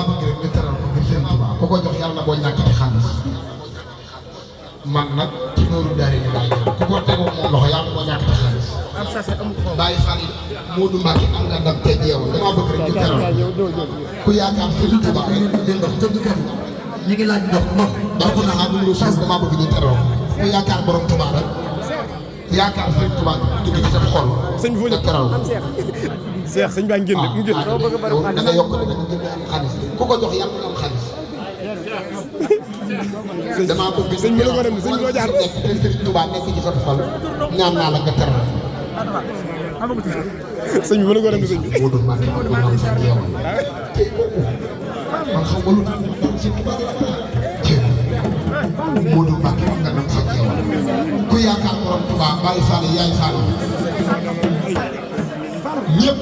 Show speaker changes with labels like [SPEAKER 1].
[SPEAKER 1] damaa bëgg rek nga teral ko ngir Sëriñ Tuubaa ku ko jox yàlla na boo ñàkkati xaalis man nag ci loolu daal di laaj ku ko tegoo moom loxo yàlla na boo ñàkkati xaalis bàyyi Fall Modou Mbacke am nga ndam te jeewal damaa bëgg rek nga teral ku yaakaar Sëriñ Tuubaa rek di ndox jënd kan ñu ngi laaj ndox ndox na àdduna suuf damaa bëgg ñu teral ku yaakaar borom Tuubaa rek yaakaar Sëriñ Tuubaa dugg ci sa xol
[SPEAKER 2] sëñ bi foo
[SPEAKER 1] nga teral
[SPEAKER 2] Cheikh sëñ baa ngi génn mu génn
[SPEAKER 1] da nga yokk da nga gën a am xaalis ku ko jox yàlla na am xaalis damaa bëgg
[SPEAKER 2] sëñ bi la ko dem sëñ bi loo jaar
[SPEAKER 1] nekk te Sëriñ Tuubaa nekk ci sa xol ñaan naa la nga teral
[SPEAKER 2] sëñ bi la ko dem sëñ bi
[SPEAKER 1] Modou Mbacke man sa jeewal man xam nga lu tax Modou Mbacke nga dem sa jeewal ku yaakaar borom Tuubaa bàyyi Fall yaay Fall ñëpp